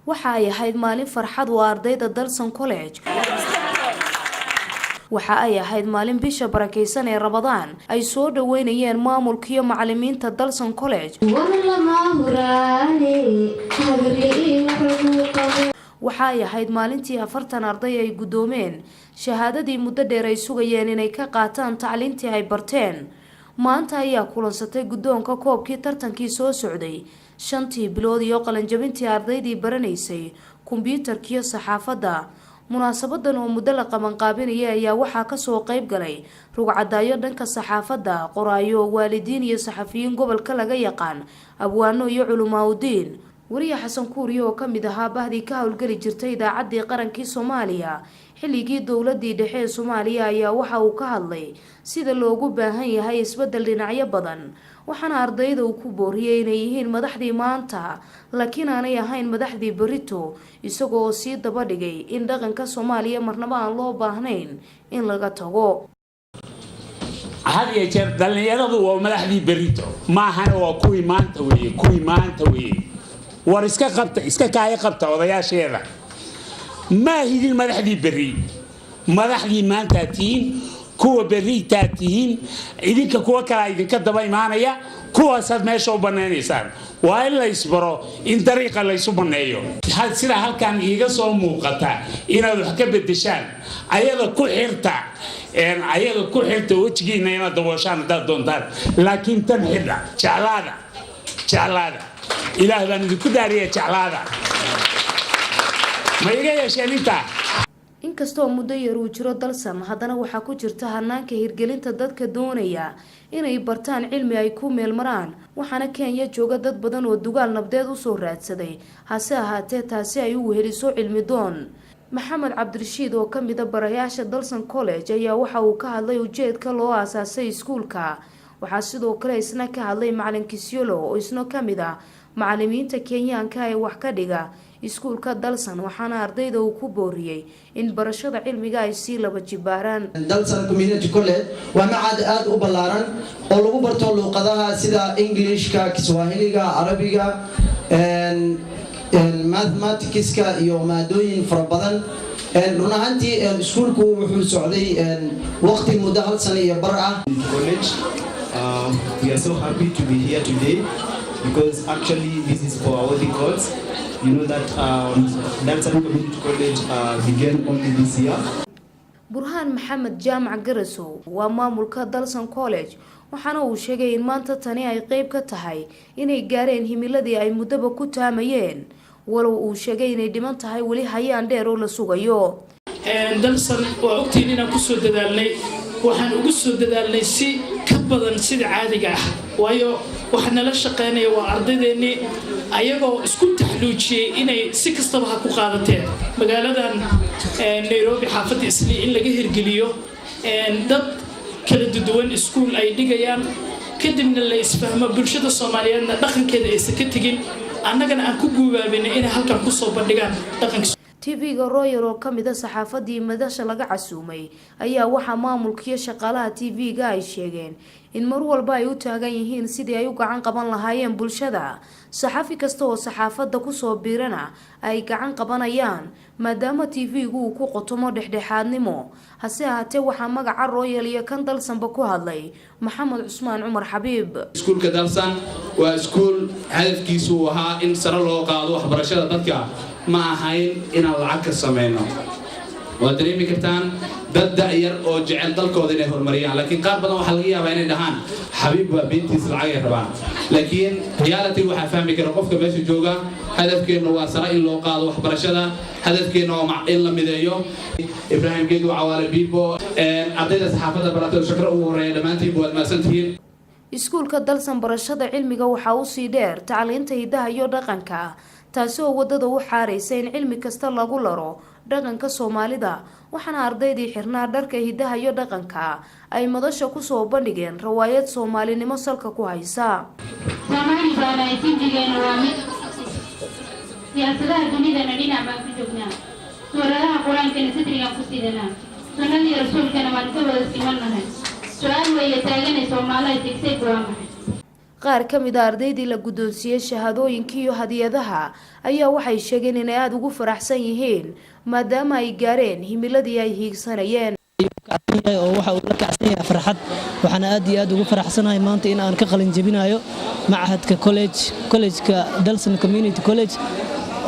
Waxa ay ahayd maalin farxad u ardayda Dalsan College. Waxa ay ahayd maalin bisha barakeysan ee Ramadaan ay soo dhaweynayeen maamulkiiyo macalimiinta Dalsan College. Waxa ay ahayd maalintii 40 arday ay guddoomeen shahaadadii muddo dheer ay sugayeen inay ka qaataan tacliintii ay barteen. Maanta ayaa kulansatay guddoonka koobkii tartankii soo socday 5-tii bilood iyo qalinjabintii ardaydii baranaysay kombyuutarkiiyo saxaafadda. Munaasabadan oo muddo la qabanqaabinayay ayaa waxaa kasoo qeyb galay rugcadaayo dhanka saxaafadda, qoraayo, waalidiin iyo saxafiyiin gobolka laga yaqaan, abwaano iyo culumaa-udiin. Wariye Xasan Kuuriye oo kamid ahaa bahdii ka howlgeli jirtay idaacaddii qarankii Soomaaliya xilligii dowladii dhexe ee Soomaaliya ayaa waxa uu ka hadlay sida loogu baahan yahay isbedel dhinacyo badan, waxaana ardayda uu ku booriyey inay yihiin madaxdii maanta laakiin aanay ahayn madaxdii berito, isagoo sii daba dhigay in dhaqanka Soomaaliya marnaba aan loo baahnayn in laga tago. Had iyo jeer dhallinyaradu waa madaxdii berito, maahana waa kuwii maanta weeye, kuwii maanta weeye. War iska qabta, iska kaaya qabta odayaasheeda. Ma hidin madaxdii berri, madaxdii maantaa tihiin, kuwa berritaa tihiin idinka. Kuwa kalaa idinka daba imaanaya, kuwaasaad meesha u banaynaysaan. Waa in la isbaro in dariiqa laysu banneeyo. Sida halkan iiga soo muuqata inaad wax ka bedeshaan, ayada ku xirta, ayaga ku xirta wejigiina inaad dabooshaan haddaad doontaan, laakiin tan xidha. Jeclaada, jeclaada, Ilaah baan idinku daariya, jeclaada. Ma iga yeesheen intaa? Inkastoo muddo yar uu jiro Dalsan, haddana waxaa ku jirta hanaanka hirgelinta dadka doonaya inay bartaan cilmi ay ku meelmaraan, waxaana Kenya jooga dad badan oo dugaal nabdeed usoo raadsaday, hase ahaatee taasi ay u weheliso cilmi doon. Maxamed Cabdirashiid oo kamida barayaasha Dalsan College ayaa waxa uu ka hadlay ujeedka loo aasaasay iskuulka. Waxaa sidoo kale isna ka hadlay macalin Kisyolo oo isna kamid ah macalimiinta Kenyaanka ee wax ka dhiga iskuulka Dalsan, waxaana ardayda uu ku booriyey in barashada cilmiga ay sii laba jibaaraan. Dalsan Community College waa macad aada u ballaaran oo lagu barto luuqadaha sida Englishka, Kiswahiliga, Carabiga, mathematicska iyo maadooyin fara badan. Run ahaantii iskuulku wuxuu socday waqti muddo hal sano iyo bar ah. College. We are so happy to be here today because actually this is for our worthy cause. You know that Dalsan Community College began only this year. Burhaan Maxamed Jaamac Garasow waa maamulka Dalsan College, waxaana uu sheegay in maanta tani ay qeyb ka tahay inay gaareen himiladii ay muddaba ku taamayeen, walow uu sheegay inay dhiman tahay weli hayaan dheer oo la sugayo. Dalsan waa ogtiin inaan kusoo dadaalnay. Waxaan ugu soo dadaalnay si ka badan sida caadiga ah, waayo waxa nala shaqaynaya waa ardaydeenii, ayagoo isku taxluujiyey inay si kastaba ha ku qaadateen magaaladan Nairobi, xaafadda Islii, in laga hirgeliyo dad kala duwan iskuul ay dhigayaan, kadibna la isfahmo, bulshada Soomaaliyeedna dhaqankeeda aysan ka tegin, annagana aan ku guubaabinay inay halkan kusoo bandhigaan dhaqanka. TV-ga Royal oo kamid a saxaafadii madasha laga casuumay ayaa waxaa maamulkiiyo shaqaalaha TV-ga ay sheegeen in mar walba ay u taagan yihiin sidii ay u gacan qaban lahaayeen bulshada, saxafi kasta oo saxaafadda kusoo biirana ay gacan qabanayaan, maadaama TV-gu uu ku qotomo dhexdhexaadnimo. Hase ahaatee waxaa magaca Royal iyo kan Dalsanba ku hadlay Maxamed Cusmaan Cumar Xabiib. Iskuulka Dalsan waa iskuul hadafkiisu uu ahaa in sare loo qaado waxbarashada dadka, ma ahayn inaan lacag ka samayno. Waad dareemi kartaan dad da'yar oo jecel dalkooda inay horumariyaan, laakiin qaar badan waxaa laga yaabaa inay dhahaan Xabiib waa beentiis, lacagay rabaan. Laakiin reality waxaa fahmi kara qofka meesha jooga. Hadafkeennu waa sare in loo qaado waxbarashada, hadafkeennu waa in la mideeyo. Ibraahim Geedu Cawaale Biibo, ardayda saxaafadda baratay shakro ugu horeeya, dhammaantiinba waad mahadsantihiin. Iskuulka Dalsan barashada cilmiga waxaa usii dheer tacliinta hidaha iyo dhaqanka, taasi oo wadada u xaaraysa in cilmi kasta lagu laro dhaqanka Soomaalida, waxaana ardaydii xirnaa dharka hidaha iyo dhaqanka ay madasha kusoo bandhigeen rawaayad Soomaalinimo salka ku haysa. Soomaali baanahay, sinjigeena waa mid, siyaasadaha dunidana dhinac baan ku joognaa, suuradaha Qur-aankana sadrigaan ku sidanaa, sunnadii Rasuulkana waan ka wada simannahay. Su-aal weeye taaganay, Soomaaliha tigsayku waa maxay? Qaar ka mid a ardaydii la guddoonsiiyey shahaadooyinka iyo hadiyadaha ayaa waxay sheegeen inay aada ugu faraxsan yihiin, maadaama ay gaareen himiladii ay hiigsanayeen. Oo waxa uu la kacsan yahay farxad. Waxaana aad iyo aad ugu faraxsanahay maanta in aan ka qalin jebinayo machadka college-ka Dalsan Community College,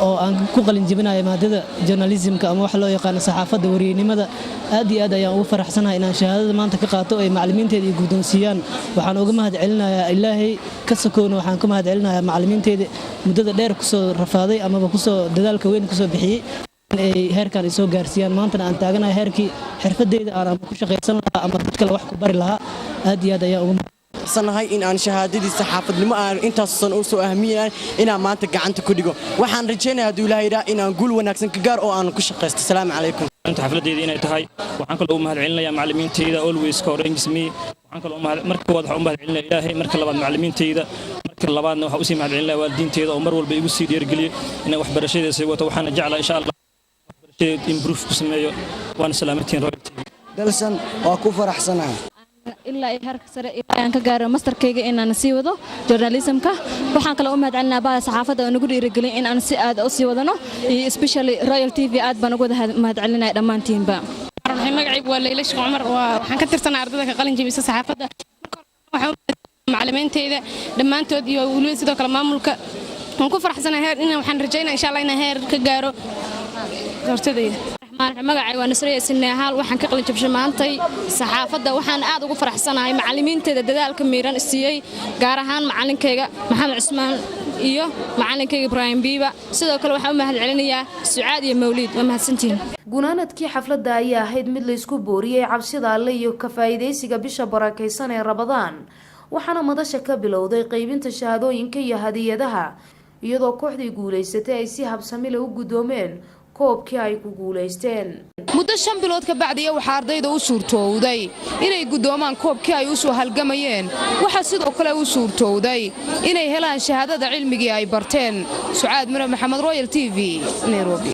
oo aan ku qalin jebinayo maadada journalismka ama waxa loo yaqaano saxaafadda, wariyenimada. Aad iyo aad ayaan ugu faraxsanahay inaan shahaadada maanta ka qaato, ay macallimiinteeda i guddoonsiiyaan. Waxaan uga mahad celinayaa Ilaahay ka sokoona, waxaan ka mahad celinayaa macallimiinteeda muddada dheer kusoo rafaaday amaba kusoo dadaalka weyn kusoo bixiyey ay heerkan ay soo gaarsiiyaan. Maantana aan taaganahay heerkii xirfadeyda aan ama ku shaqaysan lahaa ama dad kale wax ku bari lahaa. Aad iyo aad ayaan ugu sanahay in aan shahaadadii saxaafadnimo aan intaas san u soo ahmiyaan inaan maanta gacanta ku dhigo. Waxaan rajaynaya, hadduu Ilahay yidhaah, inaan guul wanaagsan ka gaar oo aan ku shaqaysto. Asalaamu calaykum. Xafladeyda inay tahay, waxaan kaloo u mahad celinayaa macallimiinteyda always encourages me. Waxaan kaloo marka koowaad waxaan u mahad celinaya Ilaahay, marka labaad macallimiinteyda, marka labaadna waxaan usii mahad celinaya waalidiinteyda oo mar walba igu sii dhiirigeliyay inaan waxbarashadeeda sii wato. Waxaana jeclaa, insha Allah, waxbarashadeeda improve ku sameeyo. Waana salaamantiin, Royal TV. Dalsan waa ku faraxsanahay. Ilaa iyo heerka sare ilaa aan ka gaaro masterkayga inaan sii wado journalismka. Waxaan kaloo u mahad celinaa bahda saxaafadda oo nagu dhiirigelin in aan si aad u sii wadano, iyo especially Royal TV. Aad baan ugu wada mahad celinaya dhammaantiinba. Magacaygu waa Layla Sheekh Cumar. Waxaan ka tirsanaa ardayda ka qalin jebisa saxaafadda. Waxaan macallimiinteyda dhammaantood iyo weliba sidoo kale maamulka. Waan ku faraxsanahay heer in waxaan rajaynaa, insha Allah, inaan heer ka gaaro hortadayda. Magacay waa Nasriya Sinehaal. Waxaan ka qalin jabshay maantay saxaafadda. Waxaan aad ugu faraxsanahay macallimiinteeda dadaalka miiran siiyey, gaar ahaan macallinkayga Maxamed Cusmaan iyo macallinkayga Ibraahim Biiba. Sidoo kale waxaan u mahad celinayaa Sucaad iyo Mawliid. Waa mahadsantihiin. Gunaanadkii xafladda ayaa ahayd mid laysku booriyey cabsida Alle iyo ka faa'iidaysiga bisha barakaysan ee Rabadaan. Waxaana madasha ka bilowday qeybinta shahaadooyinka iyo hadiyadaha, iyadoo kooxdii guulaysatay ay si habsami leh u guddoomeen koobkii ay ku guulaysteen. Muddo 5 bilood ka bacdiya waxaa ardayda u suurtowday inay guddoomaan koobkii ay u soo halgamayeen. Waxaa sidoo kale u suurtowday inay helaan shahaadada cilmigii ay barteen. Sucaad Mire Maxamed, Royal TV, Nairobi.